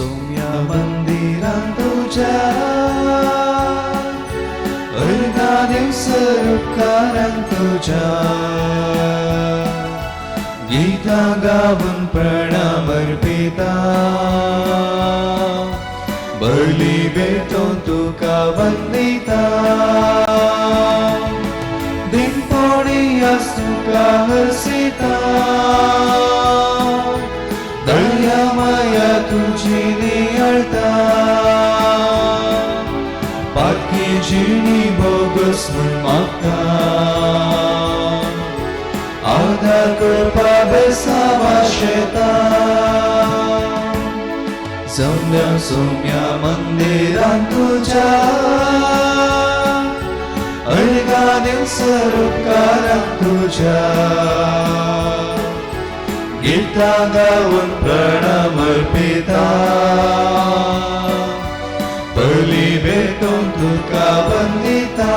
सोम्या मंदिरान तुज्या अर्गां दिवसर उपकारान तुज्या गीतां गावन प्रणाम अर्पिता बली भेटोवन तुका वंदिता दिनपोणी तुका हरसिता दया माया तुजी नियाळता पातकी जिणी बोगस म्हूण मागता आदार करपा बेसावा शेता जमल्या सोम्या मंदिरान तुज्या अर्गां दिवसर उपकारान तुज्या गीतां गावन प्रणाम अर्पिता बली भेटोवन तुका वंदिता.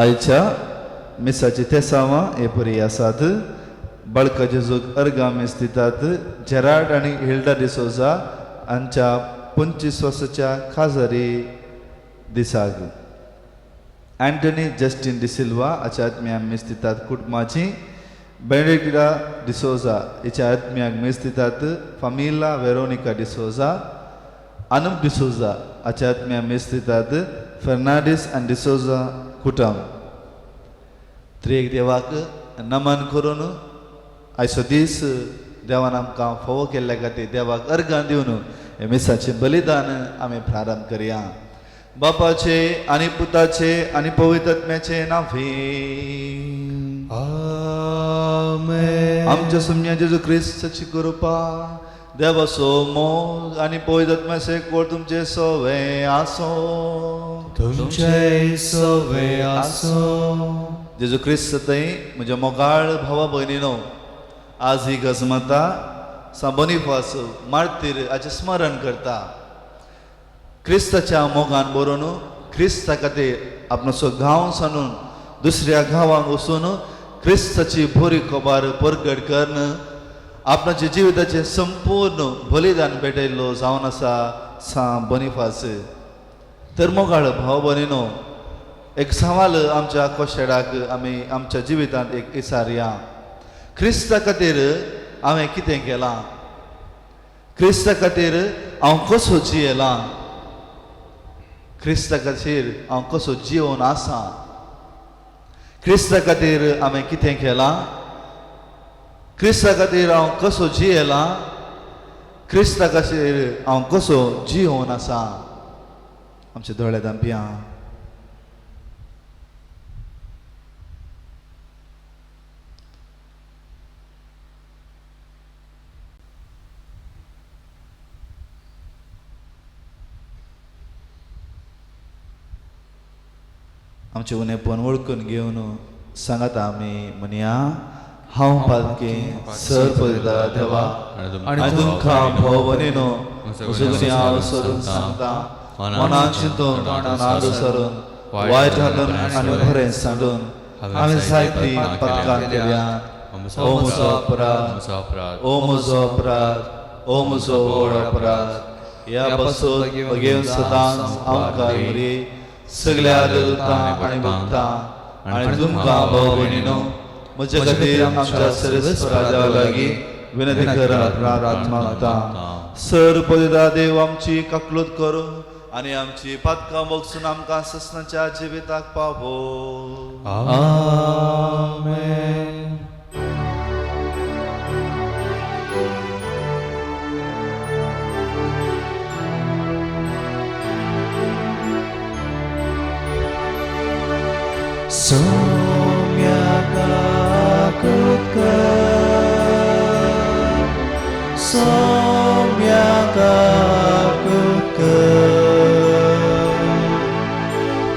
आयच्या मिसाची तेसांवां हे परी आसात. बाळका जेजूक अर्गां मीस दितात जेराल्ड आनी हिल्डा डिसोजा हांच्या 25 वर्साच्या खाजरी दिसाक. अँटनी जस्टीन डिसिल्वा हाच्या आत्म्याक मीस दितात कुटुंबाची. बेनेडिक्टा डिसोजा हिच्या आत्म्याक मीस दितात फामिला वेरोनिका डिसोजा. अनुप डिसोजा हाच्या आत्म्याक मीस दितात फेर्नांडीस आनी डिसोजा कुटुंब. त्रिएक देवाक नमन करून आयचो दीस देवान आमकां फावो केल्ल्या खातीर देवाक अर्गां दिवन हे मिसाचें बलिदान आमी प्रारंभ करया. बापाचे आनी पुताचे आनी पवित्र आत्म्याचे नांवे. आमेन. आमच्या सुम्या जेजू क्रिस्ताची कृपा, देवाचो मोग आनी पवित्र आत्म्याचें एकवट तुमचें सवें आसूं. तुमचें सवें आसूं. जेजू क्रिस्त थंय म्हज्या मोगाळ भावा भयणीनो, आज ही गजमता सांत बोनिफास मार्तीर हाचें स्मरण करता. क्रिस्ताच्या मोगान बरोवन क्रिस्ता खातीर आपणाचो गांव सांडून दुसऱ्या गांवांक वचून क्रिस्ताची बरी खबर परगट करून आपणाच्या जिविताचें संपूर्ण बलिदान भेटयल्लो जावन आसा सांत बोनिफास. तर मोगाळ भाव भयणीनो, एक सवाल आमच्या कोशेडाक आमी आमच्या जिवितांत एक विचारया. क्रिस्ता खातीर हांवें कितें केलां? क्रिस्ता खातीर हांव कसो जियेलां? क्रिस्ता खातीर हांव कसो जियोवन आसा? क्रिस्ता खातीर हांवें कितें केलां? क्रिस्ता खातीर हांव कसो जियेलां? क्रिस्ता खातीर हांव कसो जियोवन आसा? आमचे दोळे धांपया. आमचें उणेपण वळखून घेवन सांगात आमी म्हणया, हांव पालकी सर पळयता देवा आनी तुमकां भोव न्हू म्हजो हांव सरून सांगता, मनान चिंतून नाडू सरून वायट हाडून आनी बरें सांडून हांवें जायती पथकां केल्या. ओ म्हजो अपराध, ओ म्हजो अपराध, ओ म्हजो व्हड अपराध. ह्या पासून घेवन सदांच आमकां मरे सगळ्या देवतां आनी भक्तां आनी तुमकां भाव भयणीनो म्हजे खातीर आमच्या सर्वेस्परा देवा लागीं विनंती करात प्रार्थना मागता. सर पदिता देव आमची काकलूत करूं आनी आमची पातकां बगसून आमकां ससनाच्या जिविताक पावो. आमेन. सोम्या काकूत कर, सोम्या काकूत कर,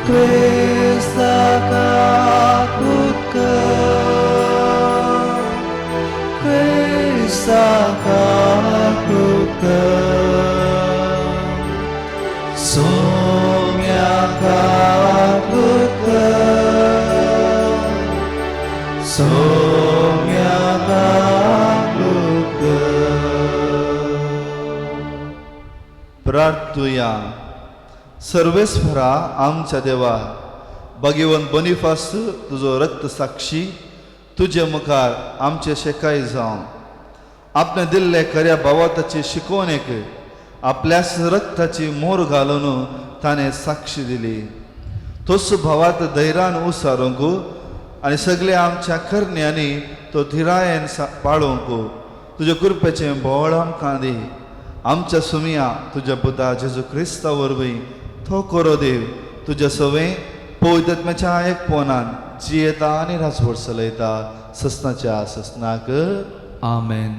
क्रिस्ता काकूत कर, क्रिस्ता काकूत कर, सोम्या काकूत कर, सोम्या काकूत कर. प्रार्थुया. सर्वेस्परा आमच्या देवा, भगिवन बोनिफास तुजो रक्त साक्षी तुजे मुखार आमचे शेकाय जावं आपणे दिल्ले खऱ्या भावाताची शिकवणेक आपल्याच रक्ताची मोर घालून ताणें साक्षी दिली. तोच भावात धैर्यान उसारूंक आनी सगळे आमच्या करण्यांनी तो धिरायेन पाळोवंक तुज्या कृपेचें बोळ आमकां दी. आमच्या सुमया तुज्या पुता जेजू क्रिस्ता वरवीं तो करो देव तुज्या सवें पवित्रत्म्याच्या एकपणान जियेता आनी राजवट चलयता ससनाच्या ससनाक. आमेन.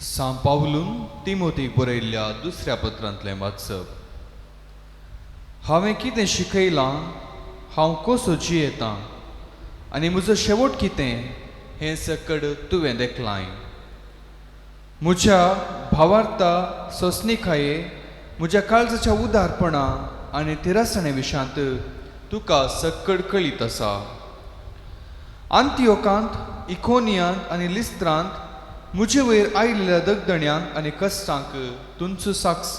सां पावलून तिमोतीक बरयल्ल्या दुसऱ्या पत्रांतलें वाचप. हांवें कितें शिकयलां, हांव कसो जियेतां आनी म्हजो शेवट कितें हें सकड तुवें देखलांय. म्हज्या भावार्था सोंसणीकाये, म्हज्या काळजाच्या उदारपणा आनी तिरासणे विशांत तुका सक्कड कळीत आसा. आंतियोकांत, इकोनियांत आनी लिस्त्रांत म्हजे वयर आयिल्ल्या दगदण्यांक आनी कश्टांक तुमचो साक्ष.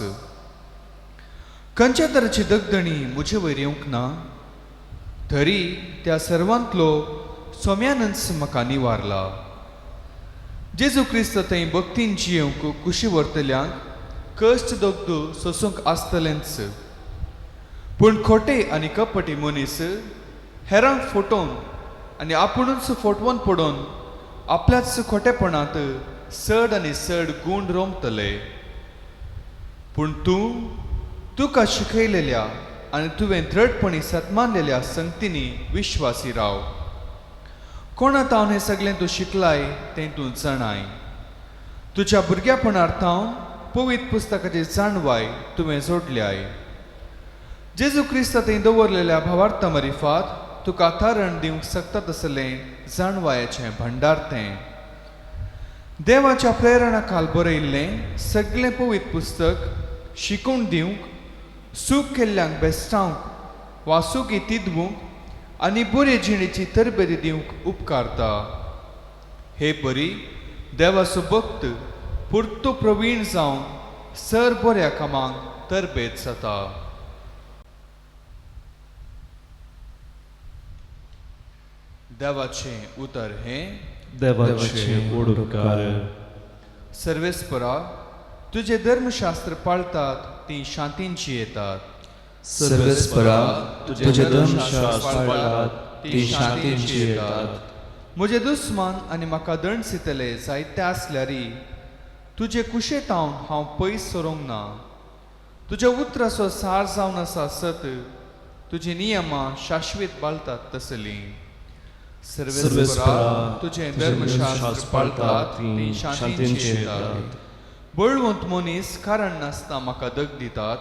खंयच्या तरेची दगदणी म्हजे वयर येवंक ना, तरी त्या सर्वांतलो सोम्यानच म्हाका निवारला. जेजू क्रिस्त थंय भक्तीन जियेवंक कुशी व्हरतल्यांक कश्ट दगदू सोसूंक आसतलेंच. पूण खोटे आनी कपटी मनीस हेरांक फटोवन आनी आपुणूच फटवून पडोवन आपल्याच खोटेपणांत चड आनी चड गूण रोमतले. पूण तूं तुका शिकयलेल्या आनी तुवें दृढपणी सत्मानलेल्या संगतींनी विश्वासी राव. कोणा तावन हें सगळें तूं शिकलाय तें तूं जाणाय. तुज्या भुरग्यापणार थावन पवित्र पुस्तकाची जाणवाय तुवें जोडल्याय. जेजू क्रिस्त थंय दवरलेल्या भावार्था मरिफात तुका तारण दिवंक शकता तसलें जाणवायेचें भंडार तें. देवाच्या प्रेरणा खाल बरयल्लें सगळें पवित्र पुस्तक शिकून दिवंक, सूख केल्ल्यांक बेस्टावंक वा सुगी तिदवूंक आनी बरे जिणेची तरबेदी दिवंक उपकारता. हे परी देवाचो भक्त पुर्तो प्रवीण जावन सर बऱ्या कामांक तरबेद जाता. देवाचें उतर हें. देवाचे उपकार. सर्वेस्परा तुजें धर्मशास्त्र पाळतात ती शांतीन जियेतात. सर्वेस्परा तुजें धर्मशास्त्र पाळतात ती शांतीन जियेतात. म्हजे दुस्मान आनी म्हाका दणसितले जायते आसल्यारी तुजे कुशेतावन हांव पयस सरूंक ना. तुज्या उतराचो सार जावन आसा सत, तुजी नियमां शाश्वीत बालतात तसलीं. सर्वेस्परा तुजें धर्मशास्त्र पाळतात ती शांतीन जियेतात. बळवंत मनीस कारण नासतना म्हाका दग दितात,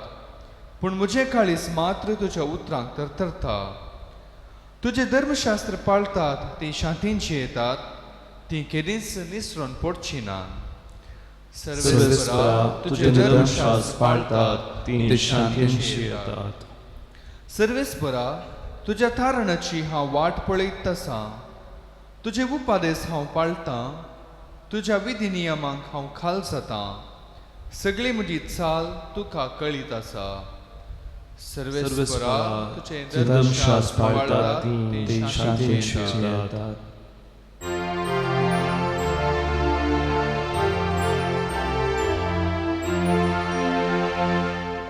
पूण म्हजें काळीज मात्र तुज्या उतरांक तरतरता. तुजें धर्मशास्त्र पाळतात ती शांतीन जियेतात, ती केदींच निसरून पडची ना. सर्वेस्परा तुजें धर्मशास्त्र पाळतात ती शांतीन जियेतात. सर्वेस्परा तुज्या तारणाची हांव वाट पळयत आसा. तुजे उपादेस हांव पाळटां, तुज्या विधी नियमांक हांव खाल जातां. सगळी म्हजी चाल तुका कळीत आसा. सर्वेस्परा तुजें धर्मशास्त्र पाळतात ती शांतीन जियेतात.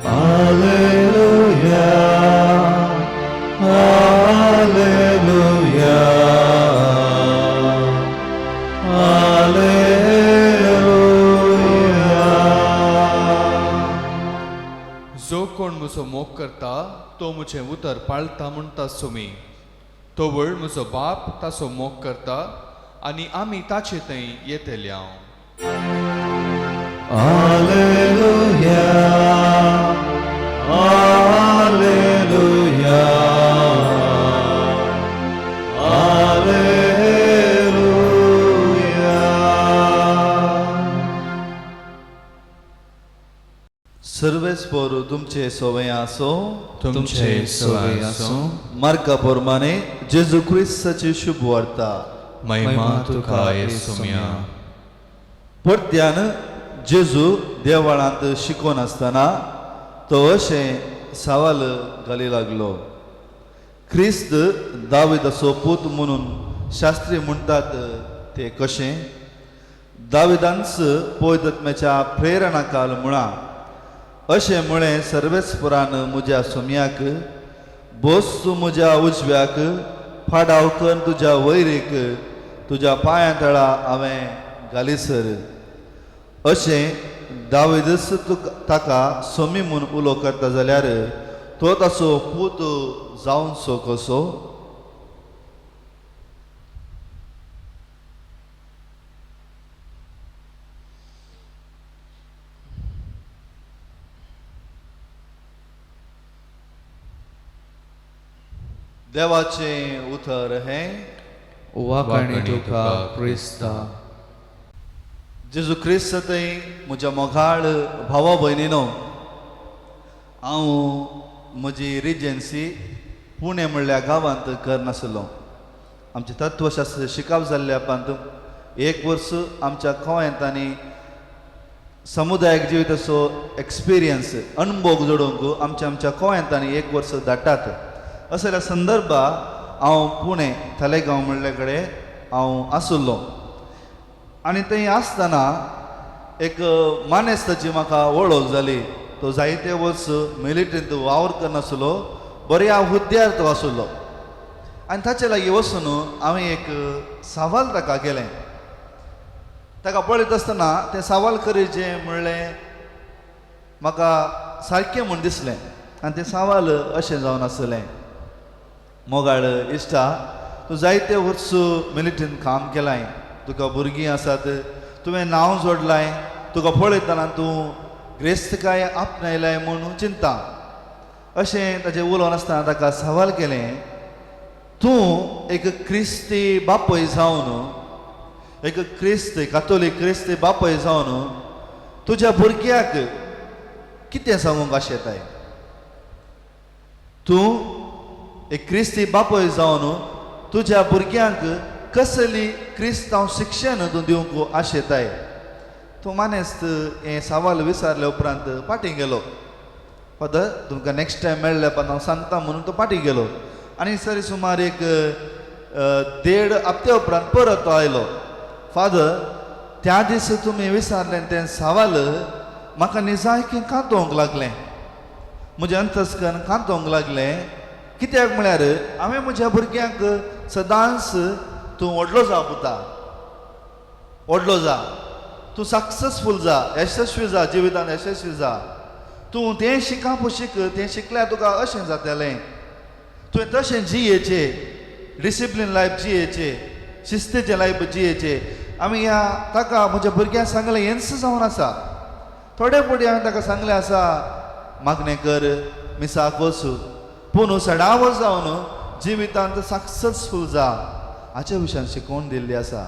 Alleluia, Alleluia, Alleluia. जो कोण म्हजो मोग करता तो म्हजें उतर पाळता म्हणटा सुमी. तो व्हड म्हजो बाप ताचो मोग करता आनी आमी ताचे थंय येतले हांव. Alleluia, Alleluia, Alleluia. सर्वेस्पोर तुमचे सोवे आसो. तुमचे सवय आसूं. मार्का प्रमाणे जेजू क्रिस्ताची शुभ वार्ता. महिमा तुका येसुम्या. परत्यान जेजू देवळांत शिकोवन आसतना तो अशें सवाल घाली लागलो, क्रिस्त दाविदाचो पूत म्हणून शास्त्री म्हणटात ते कशें? दाविदांच पवित्र प्रेरणा काल म्हळां, अशें म्हळें सर्वेस्परान म्हज्या सोम्याक, बस तूं म्हज्या उजव्याक, फाडाव कन्न तुज्या वैरीक तुज्या पांयां तळा हांवें घालीसर. अशें दावीदच तुका ताका सोमी म्हूण उलो करता जाल्यार तो ताचो पूत जावचो कसो? देवाचें उतर हें. वाखाणी तुका क्रिस्ता. जेजू क्रिस्त थंय म्हज्या मोगाळ भावा भयणीनो, हांव म्हजी रिजन्सी पुणे म्हणल्या गांवांत करनासलो. आमचें तत्वशास्त्र शिकप जाल्ल्या उपरांत एक वर्स आमच्या गोंयांत आनी समुदायीक जिविताचो एक्सपिरियन्स अणभव जोडूंक आमच्या आमच्या गोंयांत आनी एक वर्स धाडटात. असल्या संदर्भा हांव पुणे थालेगांव म्हणल्या कडेन हांव आशिल्लो आनी थंय आसतना एक मानेस्ताची म्हाका वळख जाली. तो जायते वर्स मिलिटरींत वावर करनासलो, बऱ्या हुद्द्यार तो आशिल्लो आनी ताचे लागीं वचून हांवें एक सवाल ताका केलें. ताका पळयत आसतना तें सवाल करीचें म्हणलें म्हाका सारकें म्हूण दिसलें आनी तें सवाल अशें जावन आसलें, मोगाळ इश्टा, तूं जायते वर्स मिलिटरीन काम केलाय, तुका भुरगीं आसात, तुवें नांव जोडलाय, तुका पळयतना तूं ग्रेस्तकाय आपणायलाय म्हूण चिंता. अशें ताचें उलोवन आसतना ताका सवाल केलें, तूं एक क्रिस्ती बापूय जावन, एक क्रिस्त कातोलीक क्रिस्ती बापूय जावन तुज्या भुरग्याक कितें सांगूंक आशेताय? तूं एक क्रिस्ती बापूय जावन तुज्या भुरग्यांक कसली क्रिस्तांव शिक्षण तूं दिवंक आशेताय? तूं मानेस्त हें सवाल विचारल्या उपरांत फाटीं गेलो. फादर तुमकां नेक्स्ट टायम मेळ्ळ्या उपरांत हांव सांगता म्हणून तो फाटीं गेलो आनी सरी सुमार एक देड हप्त्या उपरांत परत तो आयलो. फादर, त्या दीस तुमी विचारलें तें सवाल म्हाका निजायकें कांतोवंक लागलें, म्हजें अंतस्कन कांतोवंक लागलें. कित्याक म्हळ्यार हांवें म्हज्या भुरग्यांक सदांच तूं व्हडलो जा पुता, व्हडलो जा, तूं सक्सेसफूल जा, यशस्वी जा, जिवितांत यशस्वी जा, तूं तें शिकाप शीक, तें शिकल्यार तुका अशें जातलें, तुवें तशें जियेचें, डिसिप्लीन लायफ जियेचें, शिस्तीचें लायफ जियेचें. आमी ह्या ताका म्हज्या भुरग्यांक सांगलें हेंच जावन आसा. थोडे फावटी हांवें ताका सांगलें आसा, मागणें कर, मिसाक वच, पूण सडावो जावन जिवितांत सक्सेसफूल जा हाच्या विशयान शिकोवन दिल्ली आसा.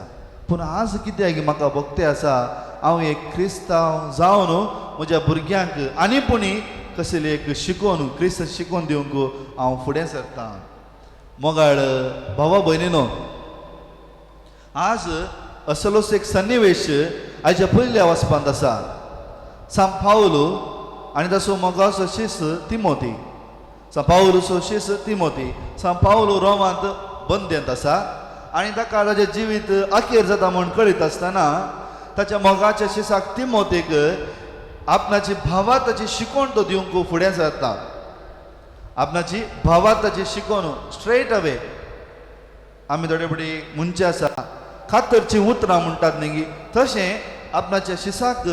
पूण आज कित्याक म्हाका भोगते आसा, हांव एक क्रिस्तांव जावन म्हज्या भुरग्यांक आनी पुणी कसली एक शिकोवन क्रिस्त शिकोवन दिवंक हांव फुडें सरतां. मोगाळ भावा भयणीनो, आज असलोच एक सन्निवेश आयच्या पयल्या वचपांत आसा. सांत पावलो आनी ताचो मोगाचो शीस तिमोती, सांत पावलूचो शीस तिमोती. सांत पावलो रोमांत बंदेंत आसा आनी ताका ताचें जिवीत अखेर जाता म्हूण कळीत आसतना ताच्या मोगाच्या शिसाक तिमोतीक आपणाची भावार्थाची शिकवण तो दिवंक फुडें सरता. आपणाची भावार्थाची शिकवण स्ट्रेट अवे आमी थोडे फावटी म्हणचे आसा खातरचीं उतरां म्हणटात न्ही, तशें आपणाच्या शिसाक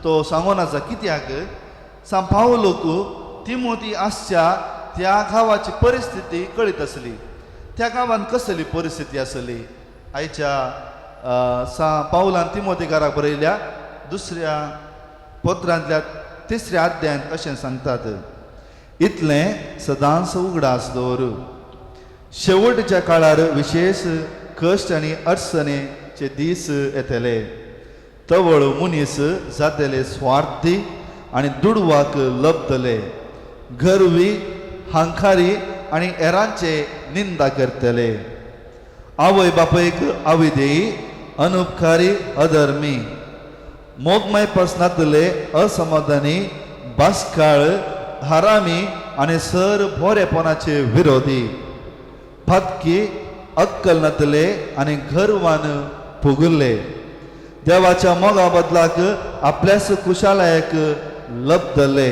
तो सांगून आसा. कित्याक सांत पावलूक तिमोती आसच्या त्या गांवाची परिस्थिती कळीत आसली. त्या गांवांत कसली परिस्थिती आसली आयच्या सांत पावलान तिमोतीकाराक बरयल्या दुसऱ्या पत्रांतल्या तिसऱ्या अध्यायांत अशें सांगतात, इतलें सदांच उगडास दवर, शेवटच्या काळार विशेश कश्ट आनी अडचणेचे दीस येतले. तवळ मनीस जातले स्वार्थी आनी दुडवाक लभतले, गर्वी, हांकारी आनी हेरांचे निंदा करतले, आवय बापायक अविधेयी, अनुपकारी, अधर्मी, मोगमायपास नातले, असमाधानी, बासकाळ, हरामी आनी सर बोरेपणाचे विरोधी, पातकी, अक्कल नातले आनी गर्वान पुगुल्ले, देवाच्या मोगा बदलाक आपल्याच कुशालायक लब्दले,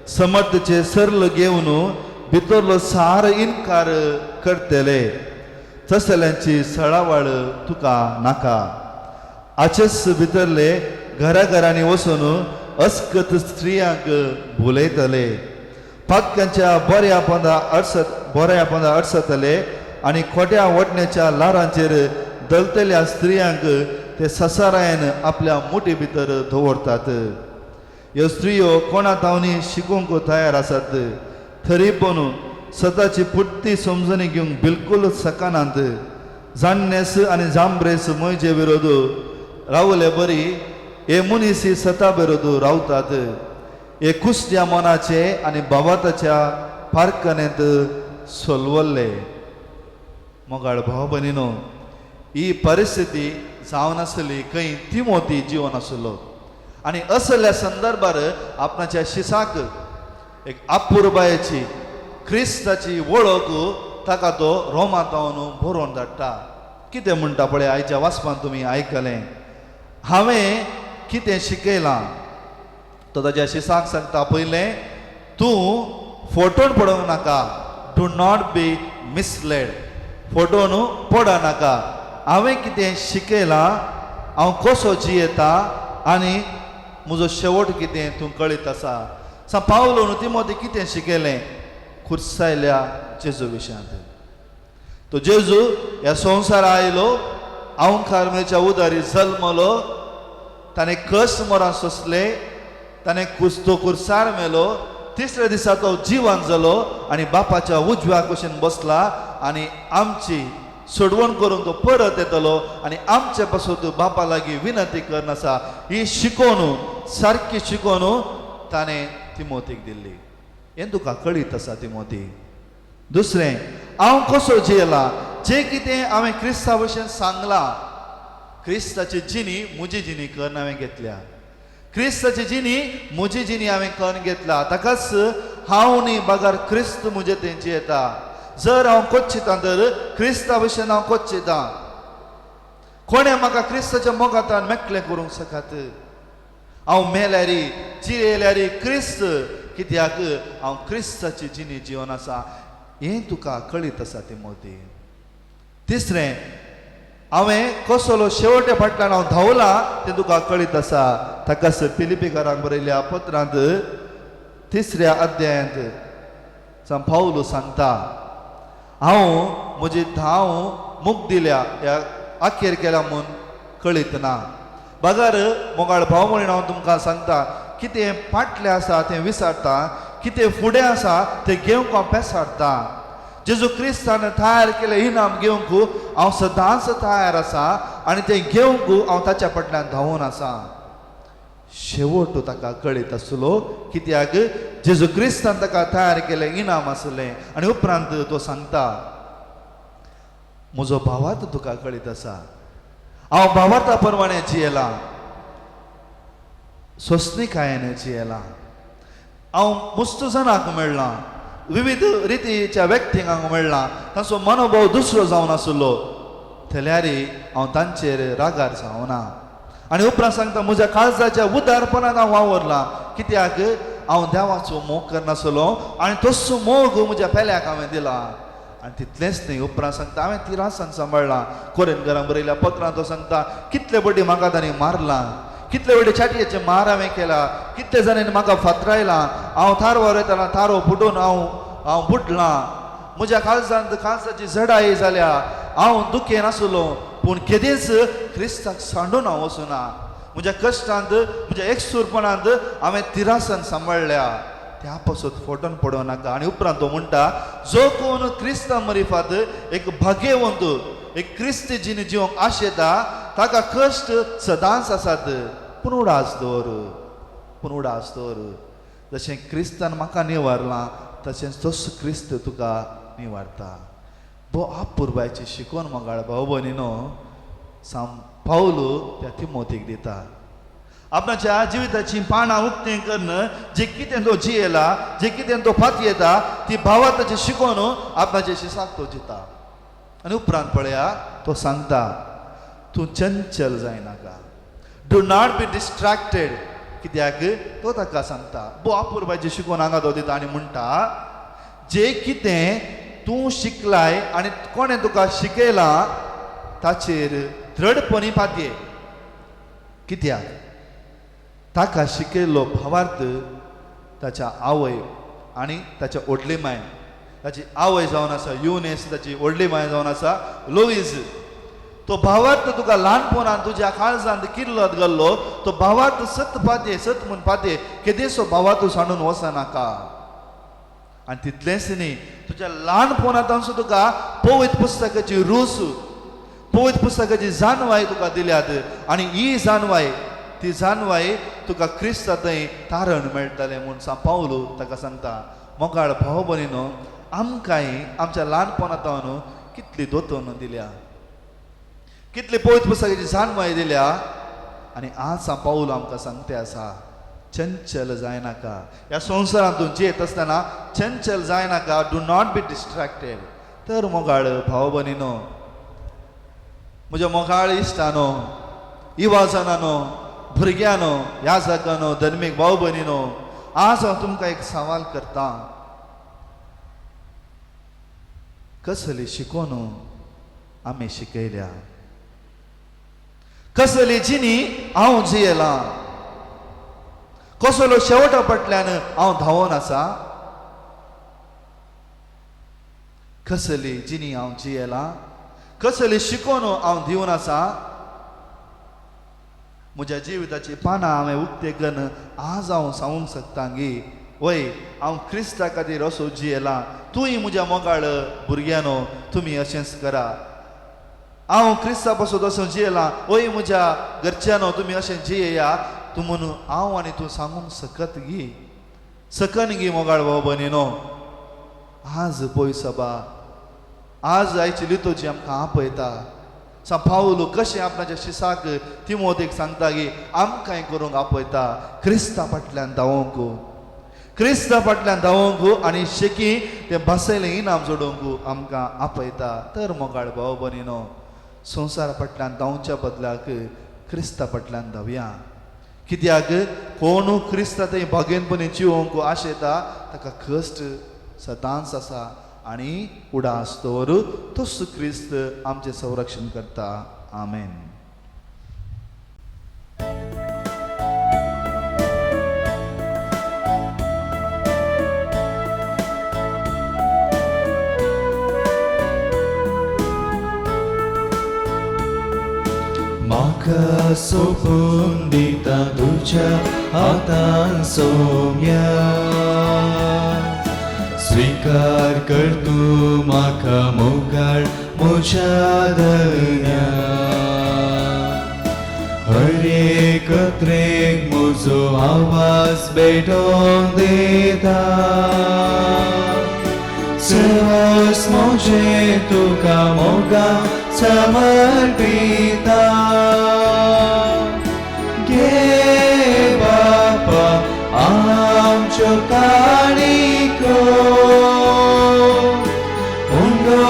समर्थचे सरल घेवन भितरलो सार इनकार करतले, तसल्यांची सळावळ तुका नाका. आचेच भितरले घरा घरांनी वचून अस्कत स्त्रियांक भुलयतले, पातक्यांच्या बऱ्या पंदा अडसतले आनी खोट्या वटण्याच्या ल्हारांचेर दलतल्या स्त्रियांक ते ससारायन आपल्या मुठी भितर दवरतात. ह्यो स्त्रियो कोणा तावनी शिकूंक तयार आसात, तरी पूण सदाची पुर्ती समजणी घेवंक बिलकूल शकनात. जाणनेस आनी जांब्रेस म्हजे विरोध रावले बरी हे मनीस सता विरोध रावतात. हे कुसत्या मनाचे आनी बाबाताच्या पारखणेंत सोलवल्ले. मोगाळ भाव भयणीनो, ही परिस्थिती जावन आसली खंय तिमोती जिवन आसलो आनी असल्या संदर्भार आपणाच्या शिसाक एक अपुरबायेची क्रिस्ताची वळख ताका तो रोमांत बरोवन धाडटा. कितें म्हणटा पळय आयच्या वाचपान तुमी आयकलें, हांवें कितें शिकयलां. तो ताज्या शिसाक सांगता, पयलें तूं फोटोन पडोवंक नाका, do not be misled, फोटोन पडनाका. हांवें कितें शिकयलां, हांव कसो जियेता आनी म्हजो शेवट कितें तूं कळीत आसा. सा पावलो न्हू तिमोती कितें शिकयलें खुर्सायल्या जेजू विशयांत. तो जेजू ह्या संवसारा आयलो, हांव मेच्या उदारी जल्मलो, ताणें कस मरां सोंसले, ताणें तो खुर्सार मेलो, तिसऱ्या दिसा तो जिवन जालो आनी बापाच्या उजव्या कुशीन बसला आनी आमची सोडवण करून तो परत येतलो आनी आमचे पासून बापा लागीं विनंती करून आसा. ही शिकोवन सारकी शिकोवन ताणें तिमोतीक दिल्ली. हें तुका कळीत आसा तिमोती. दुसरें, हांव कसो जियेला, जें कितें हांवें क्रिस्ता भशेन सांगलां, क्रिस्ताची जिणी म्हजी जिणी करून हांवें घेतल्या, क्रिस्ताची जिणी म्हजी जिणी हांवें करून घेतला. ताकाच हांव न्ही बगर क्रिस्त म्हजे तें जियेता. जर हांव कोच्चितां तर क्रिस्ता भशेन हांव कोच्चितां. कोणें म्हाका क्रिस्ताच्या मोगांतान मेकळें करूंक शकत? हांव मेल्यारी जियेल्यारी क्रिस्त, कित्याक हांव क्रिस्ताची जिणी जिवन आसा. हें तुका कळीत आसा तिमोती. तिसरें, हांवें कसलो शेवटे फाटल्यान हांव धांवला तें तुका कळीत आसा. ताकाच फिलिपीकारांक बरयल्या पत्रांत 3 अध्यायांत सांत पावलू सांगता, हांव म्हजी धांव मुख दिल्या ह्या अखेर केल्या म्हूण कळीत ना. बगर मोगाळ भाव म्हणून हांव तुमकां सांगता, कितें फाटलें आसा तें विसरता, कितें फुडें आसा तें घेवंक हांव पेसाडटा. जेजू क्रिस्तान तयार केलें इनाम घेवंक हांव सदांच तयार आसा आनी तें घेवंक हांव ताच्या फाटल्यान धांवून आसा. शेवट ताका कळीत आसलो, कित्याक जेजू क्रिस्तान ताका तयार केलें इनाम आसलें. आनी उपरांत तो सांगता, म्हजो भावार्थ तुका कळीत आसा, हांव भावार्था प्रमाणे जियेलां, सोंसणीकायेन जियेलां, हांव मुस्त जणांक मेळ्ळां, विविध रितीच्या व्यक्तींक हांव मेळ्ळां, तांचो मनोभाव दुसरो जावन आसलो जाल्यार हांव तांचेर रागार जावना. आनी उपरांत सांगता, म्हज्या काळजाच्या उदारपणान हांव वावरलां, कित्याक हांव देवाचो मोग करनासलो आनी तसो मोग म्हज्या पेल्याक हांवें दिला. आनी तितलेंच न्ही, उपरांत सांगता हांवें तिरासान सांबाळ्ळां. कोरेनकारांक बरयल्या पत्रांत तो सांगता, कितले बडी म्हाका तांणी मारलां, कितले व्हडले छातयेचे मार हांवें केला, कितले जाणांनी म्हाका फातरायलां, हांव थारवार वयतना थारो फुटून हांव बुडलां, म्हज्या काळजांत काळजाची जडाई जाल्या, हांव दुखेन आसलो पूण केदींच क्रिस्ताक सांडून हांव वचुना. म्हज्या कश्टांत म्हज्या एकसूरपणांत हांवें तिरासन सांबाळ्ळ्या, त्या पासत फोटोन पडोवं नाका. आनी उपरांत तो म्हणटा, जो कोण क्रिस्ता मरिफात एक भाग्यवंत एक क्रिस्ती जिणे जिवंक आशेता ताका कश्ट सदांच आसात, पूण उडास दवर, पूण उडास दवर, जशें क्रिस्तान म्हाका निवारलां तशेंच तसो क्रिस्त तुका निवारता. भो अपुरबायची शिकवण मोगाळ भाव भयणीनो सांत पावलू त्या तिमोतीक दिता. आपणाच्या जिविताची पानां उक्तीं करून जे कितें तो जियेला, जे कितें तो फातयेता ती भावार्थाची शिकोवन आपणाचे शिसाक तो जिता. आनी उपरांत पळया तो सांगता तूं चंचल जायनाका, do not be distracted. कित्याक तो ताका सांगता बो अपुरबायची शिकोवन हांगा तो दिता आनी म्हणटा जे कितें तूं शिकलाय आनी कोणें तुका शिकयलां ताचेर दृढपणी पातये. कित्याक ताका शिकयल्लो भावार्थ ताच्या आवय आनी ताच्या व्हडली माय, ताची आवय जावन आसा युनेस, ताची व्हडली माय जावन आसा लुईज. तो भावार्थ तुका ल्हानपणान तुज्या काळजांत किल्लत गेल्लो तो भावार्थ सत पातये, सत म्हूण पातये, केदेसो भावार्थ सांडून वचनाका. आनी तितलेंच न्ही, तुज्या ल्हानपणांत तुका पवित्र पुस्तकाची रूच, पवित्र पुस्तकाची जाणवाय तुका दिल्यात आनी ही जाणवाय, ती जाणवाय तुका क्रिस्ता थंय तारण मेळटलें म्हूण सांग पावलू ताका सांगता. मोगाळ भाव भयणीनो, आमकांय आमच्या ल्हानपणांत कितली दोतोन दिल्या, कितली पवित्र पुस्तकाची जाणवाय दिल्या. आनी आज सांग पावलू आमकां सांगते आसा चंचल जायनाका, ह्या संवसारांत तूं जियेत आसतना चंचल जायनाका, do not be distracted. तर मोगाळ भाव भयणीनो, म्हज्या मोगाळ इश्टानो, इवाजनानो, भुरग्यानो, ह्या जागानो, धर्मीक भाव भयणीनो, आज हांव तुमकां एक सवाल करता, कसली शिकोवन आमी शिकयल्या, कसली जिणी हांव जियेलां, कसलो शेवटा फाटल्यान हांव धांवोन आसा, कसली जिणी हांव जियेलां, कसली शिकोवन हांव दिवन आसा. म्हज्या जिविताची पानां हांवें उक्ते करून आज हांव सांगूंक शकता गी वय हांव क्रिस्ता खातीर असो जियेलां, तूंय म्हज्या मोगाळ भुरग्यानो तुमी अशेंच करा. हांव क्रिस्ता पासून असो जियेलां, वय म्हज्या घरच्यानो तुमी अशें जियेया. तूं म्हणून हांव आनी तूं सांगूंक सकत गी, सकन गी मोगाळ भाव भयणीनो. आज पळय सभा, आज आयची लितोजी आमकां आपयता. सांग पावलू कशें आपणाच्या शिसाक तिमोतीक सांगता की आमकांय करूंक आपयता क्रिस्ता फाटल्यान धांवोंक, क्रिस्ता फाटल्यान धांवोंक आनी शेकी तें बसयलें इनाम जोडूंक आमकां आपयता. तर मोगाळ भाव भयणीनो, संवसारा फाटल्यान धांवच्या बदलाक क्रिस्ता फाटल्यान धांवया. कित्याक कोणू क्रिस्ता थंय भागेनपणी जिवोवंक आशेता ताका कश्ट सदांच आसा आनी उडास दवर तोच क्रिस्त आमचें संरक्षण करता. आमेन. म्हाका सोपून दिता तुज्या हातान सोम्या, स्वीकार कर तूं म्हाका मोगाळ म्हज्या धन्या. हर एक त्रेक म्हजो आवाज भेटोवन दिता, सर्वस म्हजें तुका मोगा समर्पिता. घे बापा आमच्यो काणिको, उंडो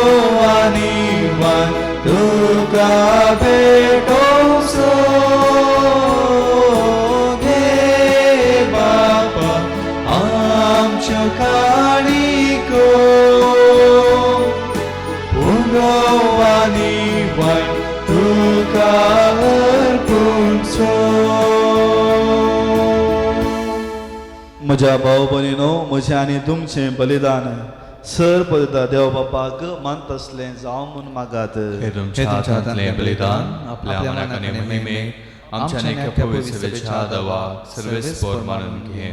आनी वान तुका भेटोवचो. घे बापा आमच्यो काणिको, उंडो आनी वान तुका अर्पुणचो. म्हज्या भाव भयणीनो, म्हजें आनी तुमचें बलिदान सर पळयता देव बापाक मानतसलें जावं म्हूण मागात. हे तुमच्या हातांतलें बलिदान आपल्या मनाक आनी महिमेक आमच्या नेक्या पवित्र सभेच्या दवाक सर्वेस्पोर मानून घे.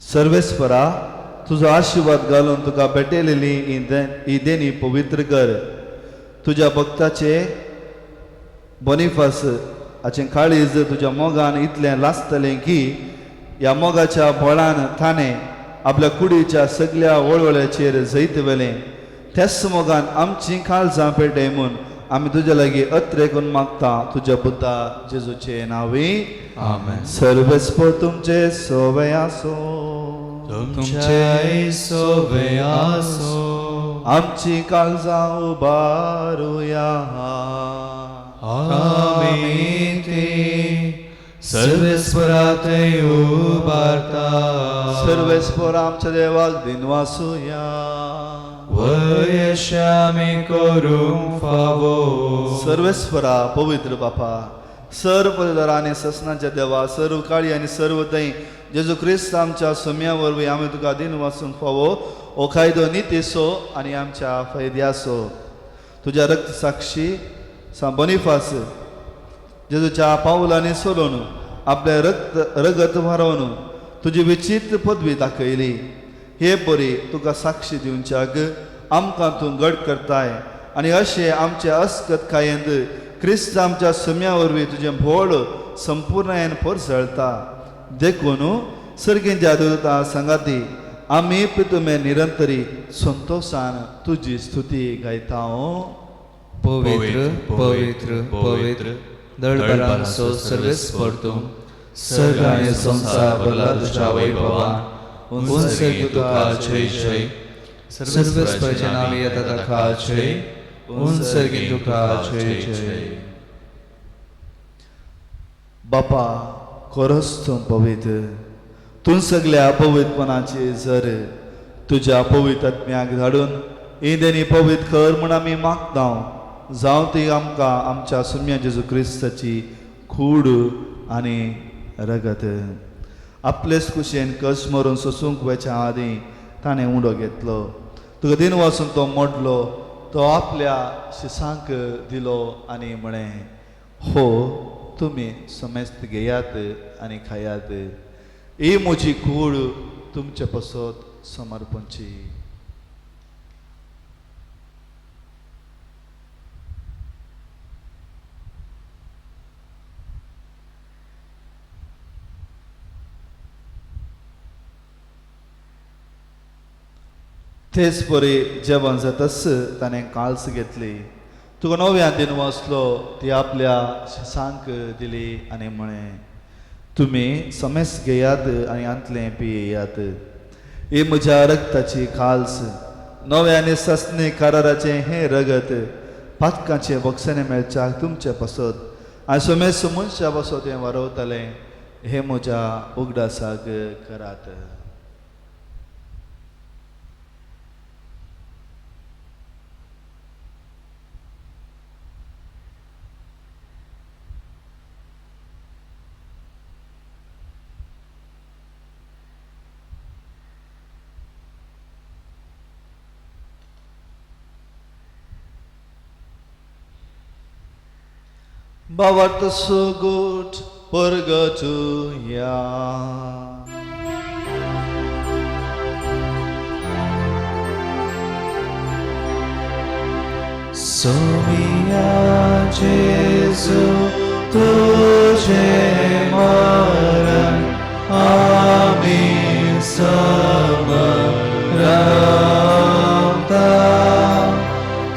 सर्वेस्परा तुजो आशिर्वाद घालून तुका भेटयलेली ही देणी पवित्र कर. तुज्या भक्ताचे बोनिफास हाचें काळीज तुज्या मोगान इतलें लासतलें की ह्या मोगाच्या बळान ताणें आपल्या कुडीच्या सगल्या वळवळ्याचेर जैत व्हेलें. त्याच मोगान आमची काळजां पेटय म्हूण आमी तुज्या लागीं अत्रेकून मागता तुज्या पुता जेजूचे नांवी. आमेन. सर्वेस्पर तुमचे सोवे आसो. तुमचे सोवे आसो. आमची काळजां उबारुया. आमी ती सर्वेस्पराथंय उबारता. सर्वेस्पर आमच्या देवाक दिनवासुया. वयशामी करूंक फावो. सर्वेस्परा पवित्र बापा, सर्व पदर आनी ससनाच्या देवा, सर्व काळी आनी सर्व थंय जेजू क्रिस्त आमच्या सोम्या वरवीं आमी तुका दिनवासूंक फावो. हो कायदो नितीसो आनी आमच्या फायद्यासो. तुज्या रक्त साक्षी सा बोनिफास जेजूच्या पावलांनी सोडून आपलें रक्त रगत व्हारोवन तुजी विचित्र पदवी दाखयली. हे बरी तुका साक्षी दिवच्याक आमकां तूं घट करताय आनी अशें आमचे अस्कत कायेंत क्रिस्त आमच्या सुम्या वरवीं तुजें भोळ संपूर्णायेन परजळता. देखून सर्गींच्या दूता सांगाती आमी तुमे निरंतरी संतोशान तुजी स्तुती गायता. पवित्र पवित्र पवित्र दळभरांचो सर्वेस्पर तूं, सर्ग आनी संवसार भरला तुज्या वैभवान. उंच तुका जय जय. सर्वेस्पराच्या नांवी येता ताका जय. उंच तुका जय जय. बापा खरोच तूं पवित्र, तूं सगल्या पवित्रपणाची जर तुज्या पवित्र आत्म्याक धाडून इंदेनी पवित्र कर म्हूण आमी मागता. जावं ती आमकां आमच्या सुम्या जेजू क्रिस्ताची कूड आनी रगत. आपलेच कुशेन कस मरून सोसूंक वयच्या आदीं ताणें उडो घेतलो. तुका दिन वाचून तो मोडलो, तो आपल्या शिसांक दिलो आनी म्हळें, हो तुमी समेस्त घेयात आनी खायात, ही म्हजी कूड तुमचे पसत समर्पणची. तेच परी जेवण जातच ताणें काल्स घेतली, तुका नव्या दिन वाचलो, ती आपल्या शिसांक दिली आनी म्हळें, तुमी समेस घेयात आनी आंतलें पियेयात, ही म्हज्या रक्ताची काल्स, नव्या आनी ससनी कराराचें हें रगत पातकांचें बक्षणें मेळच्याक तुमचें पसत आनी समेस मनशा पसत हें वारवतलें, हें म्हज्या उगडासाक करात. बाबा सुगूट परगटुया. सोमिया जेजू तुझे मरण आमी समरता,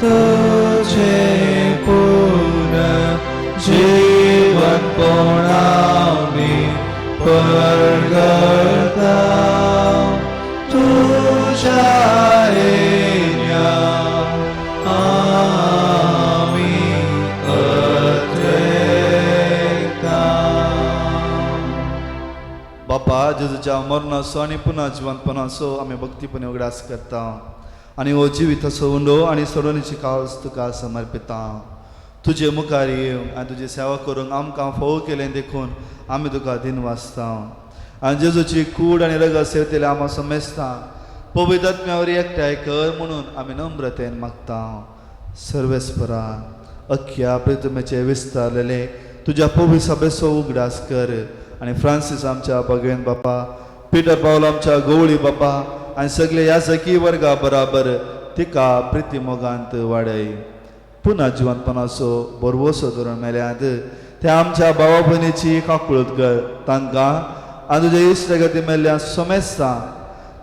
तुझे जीवन पोणामी परगता, तुझ्या येण्या आमी अत्रेकता. बापा जेजूच्या मरणाचो आनी पुन्हा जिवंतपणाचो आमी भक्तीपणे उगडास करता आनी हो जिविताचो उंडो आनी सोडोवणेची काळज तुका समर्पिता. तुजे मुखार येवंक आनी तुजी सेवा करूंक आमकां फोव केलें देखून आमी तुका दिनवासता. आनी जेजूची कूड आनी रगत सेवतले आमकां समेस्ता पवित्र आत्म्या वरवीं एकठांय कर म्हणून आमी नम्रतेन मागता. सर्वेस्परा अख्ख्या प्रितमेचे विस्तारलेले तुज्या पवित्र सभेचो उगडास कर आनी फ्रांसीस आमच्या भगवेन बापा, पिटर पावल आमच्या गवळी बापा आनी सगळे ह्या सखी वर्गा बराबर तिका प्रिती मोगांत वाडय. पुन्हा जिवंतपणाचो बरवसो धरून मेल्यात त्या आमच्या भावा भयणीची काकूळत कर, तांकां आनी तुजे इश्टगती मेल्ल्या समेस्ता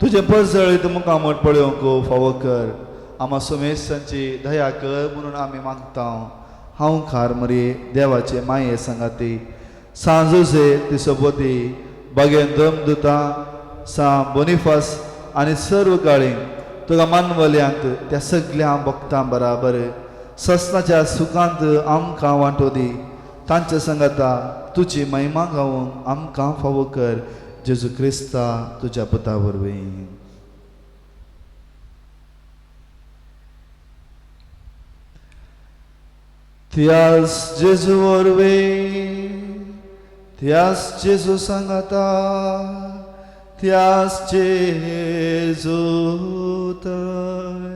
तुजें परजळीत मुखामट पळोवंक फावो कर. आमा सुमेशांची दया कर म्हणून आमी मागता. हांव खार मरे देवाचे माये सांगाती सांजोसे तिसोबती बागेन दमदुता सा बोनिफास आनी सर्व काळी तुका मानवल्यांत त्या सगल्या भक्तां बराबर ससनाच्या सुखांत आमकां वांटो दी. तांच्या संगाता तुजी महिमा गावूंक आमकां फावो कर जेजू क्रिस्ता तुज्या पुता वरवीं. त्यास जेजू वरवीं, त्यास जेजू सांगाता, त्यास जेजू थंय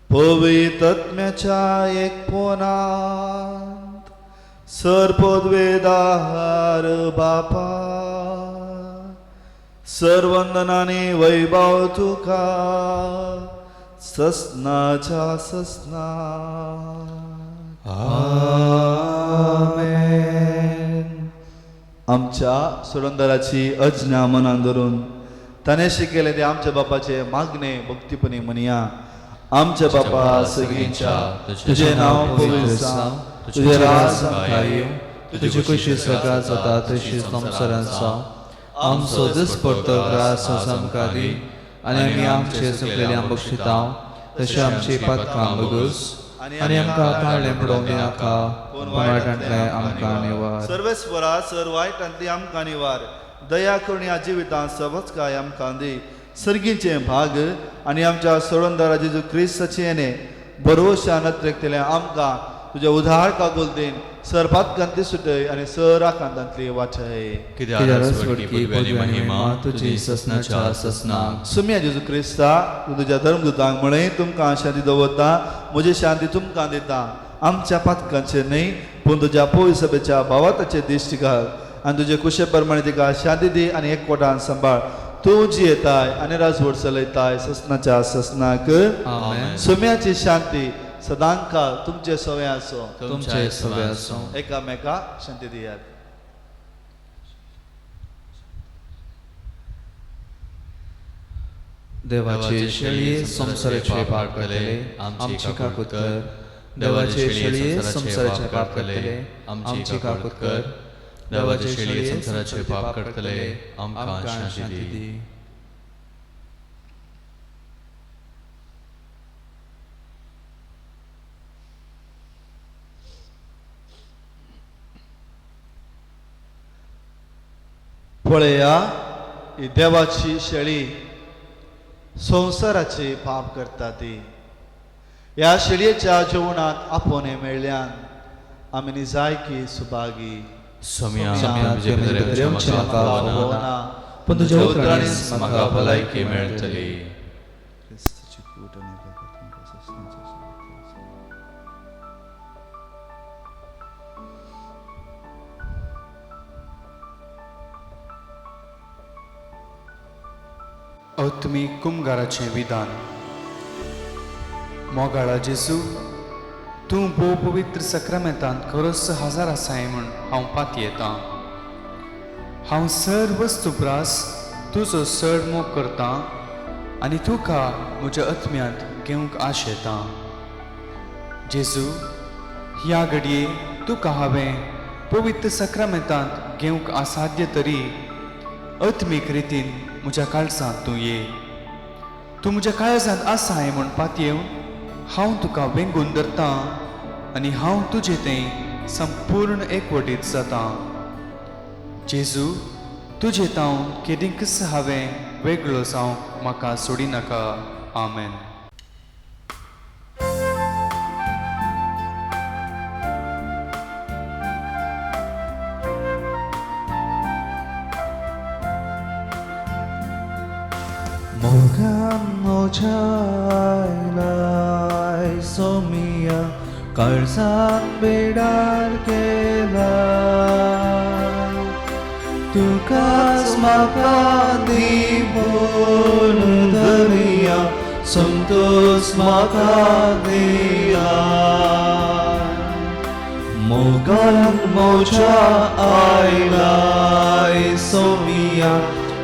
पवित्रत्म्याच्या एकपणांत सर्वपदवेदार बापा सर्वंदनाने वैभव तुका ससनाच्या ससना. आमेन. आमच्या सुरंदराची अज्ञा मनान धरून ताणें शिकयलें तें आमच्या बापाचे मागणे भक्तीपणी म्हणया. आमच्या बापा सगळींच्या तुजें नांव पवित्र जावं, तुजें राज आमकां येवं, तुजी खुशी सगळ्या जाता तशीच संवसारांत जावं. आमचो दिसपडतो ग्रास आमकां दी आनी आमी आमचे चुकलेले बक्षिता तशें आमची पातकां बगूस आनी आमकां ताळें पडोवंक दिनाका, पूण वायटांतलें आमकां निवार. सर्वेस्वरा सर वायटांतली आमकां निवार. दया करून ह्या जिवितांत सवचकाय आमकां दी. सर्गीचें भाग आनी आमच्या सोडणदारा जेजू क्रिस्ताचें येणें भरवशान नत्रेकतलें आमकां तुज्या उधार कागुलतेन सर पातकांतली सुटय आनी सर आकांतांतली वाचय. तुजी ससनाच्या ससनाक. सुम्या जेजू क्रिस्ता तूं तुज्या धर्मदूतांक म्हळें तुमकां शांती दवरता, म्हजी शांती तुमकां दिता. आमच्या पातकांचेर न्हय पूण तुज्या पवित्र सभेच्या भावाताचेर दिश्ट घाल आनी तुजे कुशे प्रमाणे तिका शांती दी आनी एकवटान सांबाळ. तूं जियेताय आनी राजवट चलयताय ससनाच्या ससनाक. सुम्याची शांती सदांकाळ तुमचे सवे आसो, तुमचे सवे आसो. एकामेका शांती दियात. देवाचे शेळये संवसाराचे पाप करतले आमची काकूत कर. देवाचे शेळये संवसाराचे पाप करतले आमची काकूत कर. देवाचे शेळये संवसाराचे पाप करतले आमकां शांती दी. पळया ही देवाची शेळी संवसाराचे पाप करता ती. ह्या शेळयेच्या जेवणाक आपोवणें मेळ्ळ्यान आमी निजायकी सुभागी. पूण तुज्या उतरांनीच म्हाका भलायकी मेळटली. अत्मी कुमगाराचें विधान. मोगाळा जेजू, तूं भोव पवित्र सक्रामेंतांत खरोच हजार आसाय म्हूण हांव पातयेतां. हांव सर वस्तू प्रास तुजो चड मोग करतां आनी तुका म्हज्या आत्म्यांत घेवंक आशेतां. जेजू, ह्या घडये तुका हांवें पवित्र सक्रामेंतांत घेवंक असाध्य तरी आत्मीक रितीन म्हज्या काळजांत तूं ये. तूं म्हज्या काळजांत आसाय म्हूण पातयेवन हांव तुका वेंगून धरतां आनी हांव तुजे तें संपूर्ण एकवटीत जातां. जेजू, तुजे तावन केदींकच हांवें वेगळो जावंक म्हाका सोडिनाका. आमेन. मोगान म्हज्या आयलाय सोमिया काळजान बेडार केला. तुकाच म्हाका दी बोल दर्या संतोष म्हाका दिया. मोगान म्हज्या आयलाय सोमिया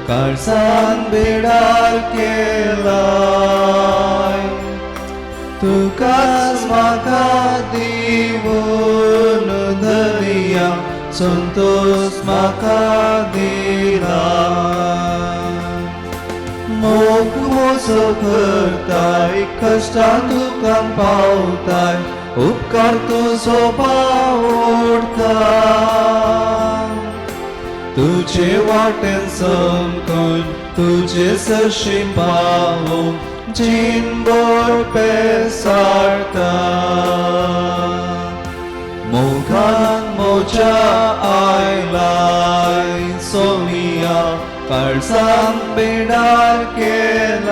काळजान बेडार केलाय. तुकाच म्हाका दिवन धरया संतोष म्हाका दिला. मोग मोसो करताय कश्टां तुका पावताय उपकार तुजो पावोडटा. तुजे वाटेन समकून तुजे सरशी पावूंक जीणभर पेसाडटा. मोगान म्हज्या आयलाय सोमिया काळजान बेडार केलाय.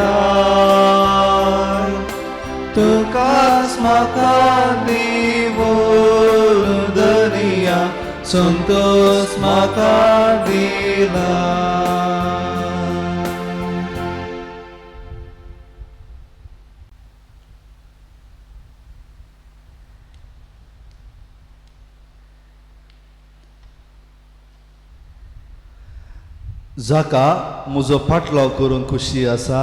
तुकाच म्हाका दिवन दर्या संतोष म्हाका दिला. जाका म्हजो पाटलाव करूंक खुशी आसा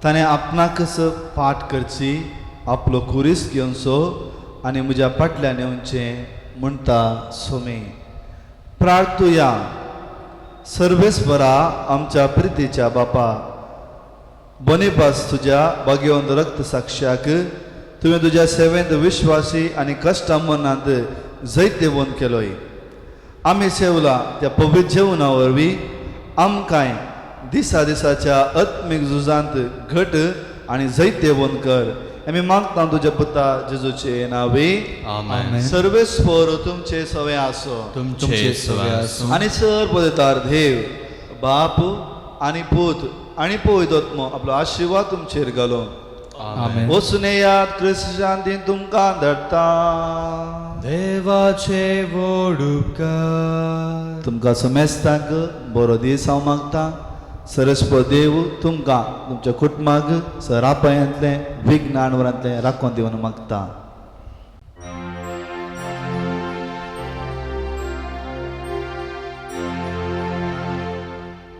ताणें आपणाकच पाठ करची, आपलो खुरीस घेवचो आनी म्हज्या फाटल्यान येवचें म्हणटा सोमी. प्रार्थुया. सर्वेस्परा आमच्या प्रितीच्या बापा, बोनिफास तुज्या भाग्यवंत रक्त साक्षाक तुवें तुज्या सेवेंत विश्वासी आनी कश्टां मनांत जैतवंत केलोय. आमी सेवला त्या पवित्र जेवणा वरवीं आमकांय दिसा दिसाच्या आत्मीक झुजांत घट आनी जैतवंत कर. आमी मागता तुज्या पुता जेजूचे नावे. आमेन. सर्वेस्पर तुमचे सवे आसो तुमचे सवे आसूं. आनी सर पवित्र देव बाप आनी पूत आनी पवित्र आत्मो आपलो आशिर्वाद तुमचेर घालो. आमेन. वचून येयात, क्रिस्त शांतीन तुमकां धाडटा. देवाचे व्हड उपकार. तुमकां समेस्तांक बरो दीस हांव मागता. सरस्पत देव तुमकां तुमच्या कुटुंबाक सरापायांतलें विज्ञान वरांतलें राखून दिवन मागता.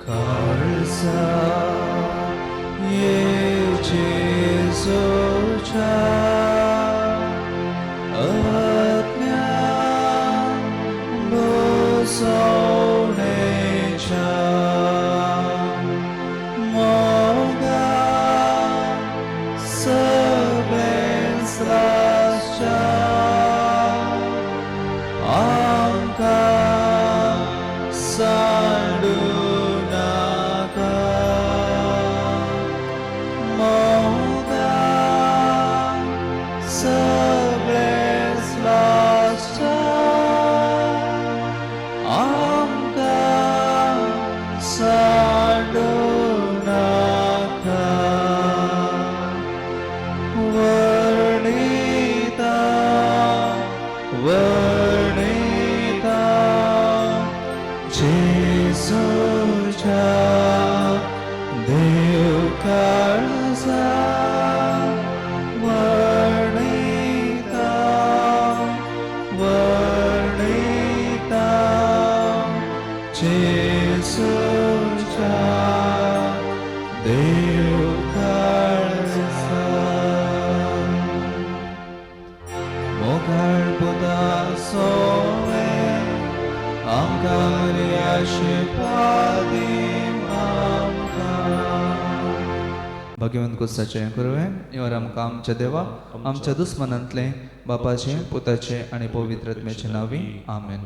काळजा जेजूच्या आज्ञा बसवणेच्या मोगा सगळेंच रासच्या आमकां सांडू नाका. मोगा सगळेंच रासच्या आमकां सांडू नाका. वर्णिता वर्णिता जेजूच्या देव काळजा वर्णिता वर्णिता जेजूच्या देव काळजा. मोगाळ पुता सोवे आमकां आशिर्वाद आमकां. भाग्यवंत कोसाचें करुया निवर आमकां आमच्या देवा आमच्या दुस्मनांतलें बापाचें पुताचें आनी पवित्र आत्म्याचें नांवी. आमेन.